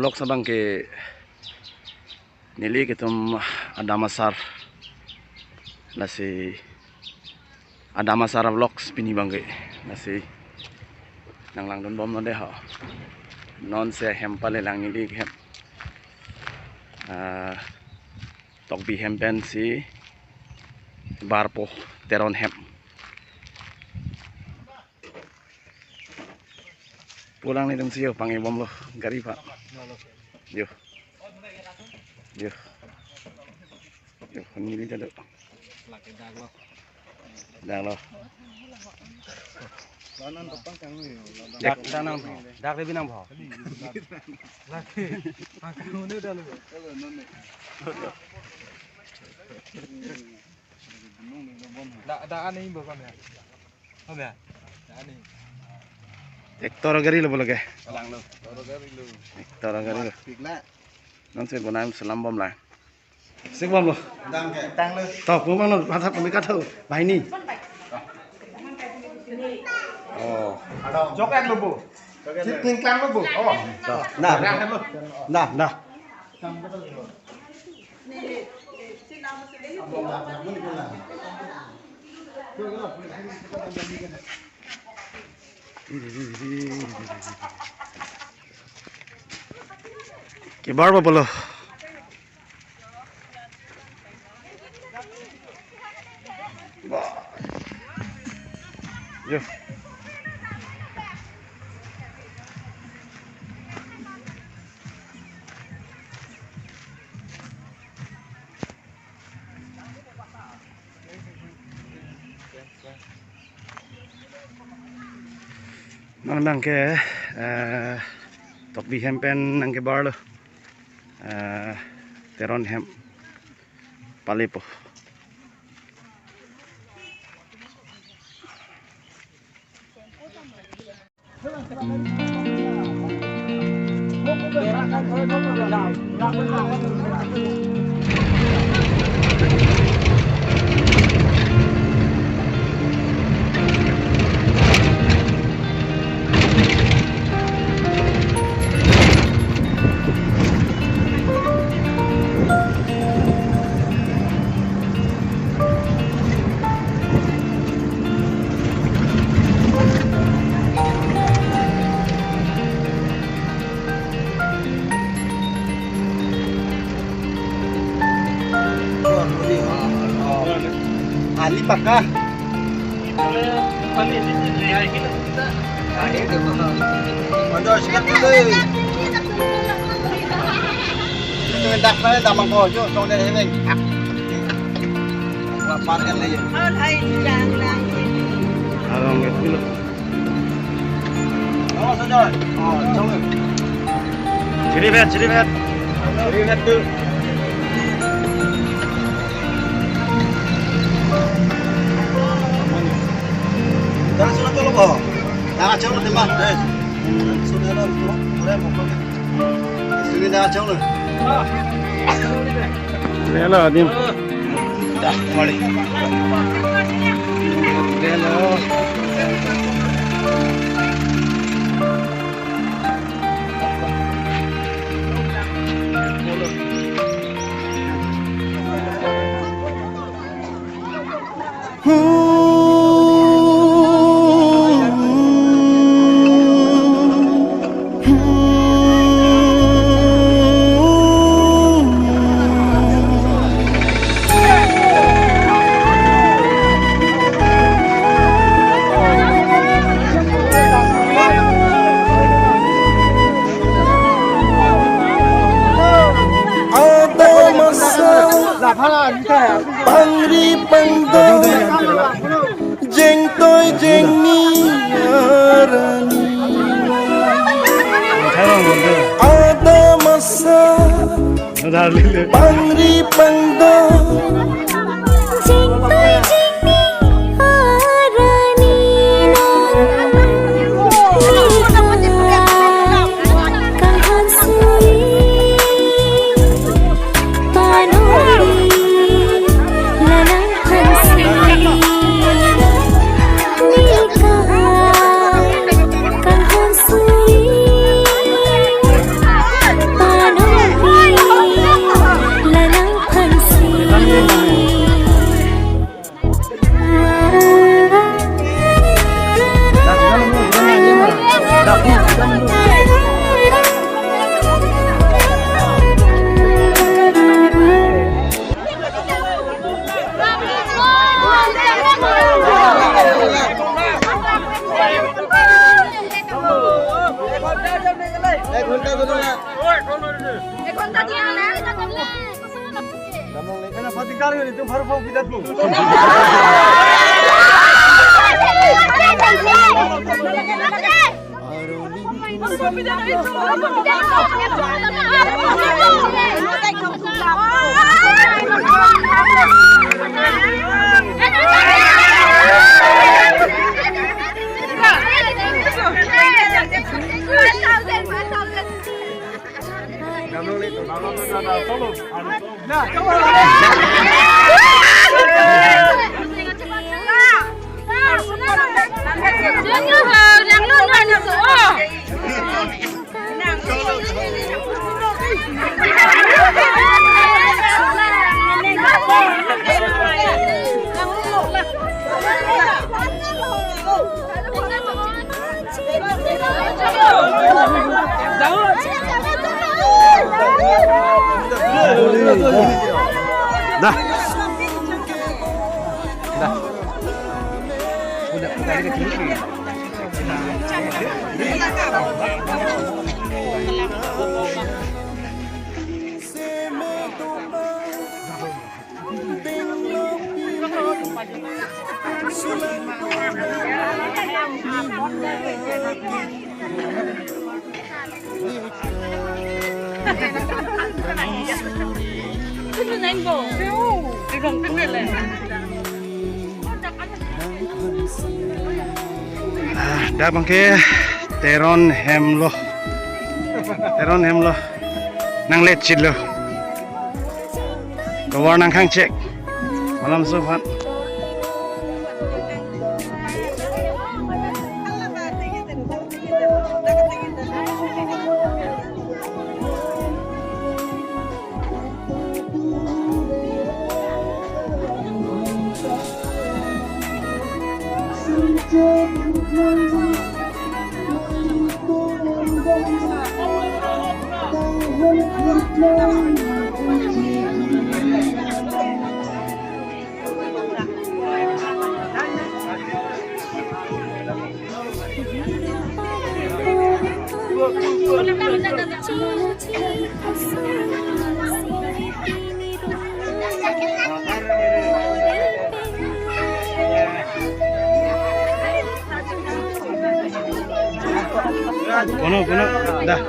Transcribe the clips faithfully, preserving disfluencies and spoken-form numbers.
Vlogs abang ke neli ketum adam asar, lasi adam asar vlogs pini abang ke, lasi nanglangdun bomnon dei ho. Non si hem palelang neli hem. Ah, Tokbi hem pensi barpo Teron hem. Pulang ni dong si yo pang-e bomlo gari pa. Yo. Yo. Yo, neli jalo. Daglo. Dak, dak nang pho. Dak le binang pho. Dak, dak ani bo kami. Kami. Dak ani. Tractor gari lo bolo ke. Langlo. Tractor gari lo. Pik na. Non si bonai selam bomlang. Sik bomlo. Tanglo. To, pu manglo, patha pumi katho, bahini. Oh. Joket lo, Bu. Sik tingklang lo, Bu. Oh. To. Nah. Nah. Nah. Kebar ba bolo. Yo. Non abang ke, eh, Tokbi hem pen nangkebarlo. Eh, Teron hem palepo. Ali pakka. Mando sikat dulu. Itu hendak saya damang kojo, song dari heweng. Lapan kan lagi. Arong itu. Chiri vet, chiri vet. Chiri vet tu. Jangan suruh tolong kok. Jangan jauh deh, Mas. Eh. Sudah lah, sudah, sudah, pokoknya. Sudah jangan jauh lah. Lelo adim. Dah, kembali. Lelo. Adam asar, pangri pangdo, jengtoi jengni arani. Adam asar, pangri pangdo. এক ঘন্টা ধরে না। এক ঘন্টা দিয়ে না। Ena pati kar yun, itum baru form kita tu. Dah. Dah. Udah, tadi ke sini. Ah, dak abangke Teron hem lo. Teron hem lo. Nanglet chit lo. Tovar nangkhang chek. Malomso aphan. Kono, kono, dah.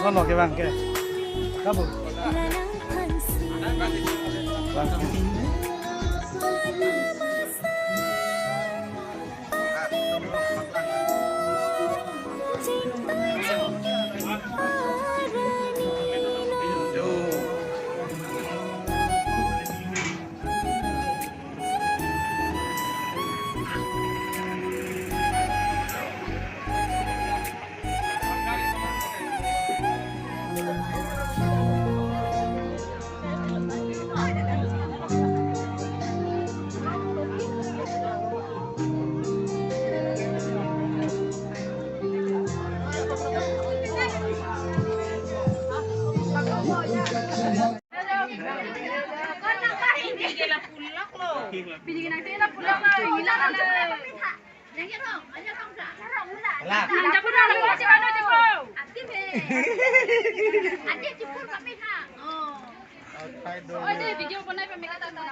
Kono ke abangke? Kabu. Japu na, japu na, japu na. Ate, video banai pa mega ta ta.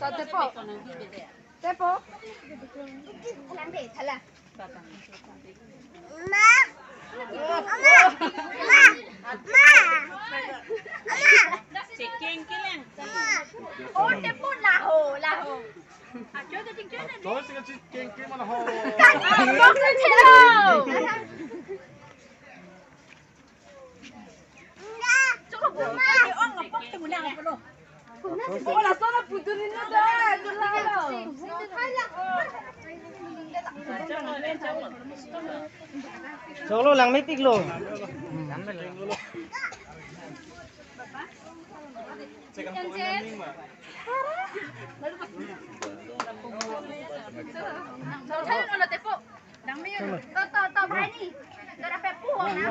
Tepo. Tepo. Ma. Ma. Ma. Ma. Chekeng keleng. Ma. Oh, tepo laho, laho. Acho ke chingkeng. Acho ke chingkeng ke mana ho. Kok ke chelo. Cholo, langmepiklo. To, to, to, bhai ni. To, ra pe pu ho na.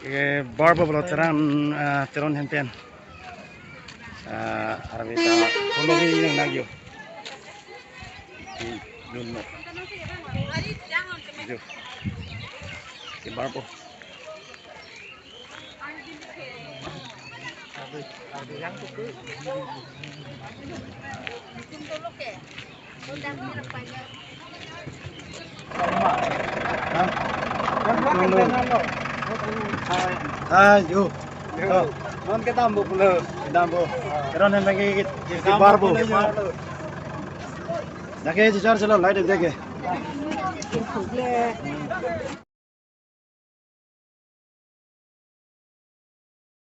Ke barpo pulo Teron, ah, Teron hempen. Ah, arve ta polo ke yang nagyo. Di dun mo. Yo. Ke barpo. Ah, yo. Non kedampo pulo. Kedampo. Teron hem lagi ke barpo. Dak ke char chalo light dek ke.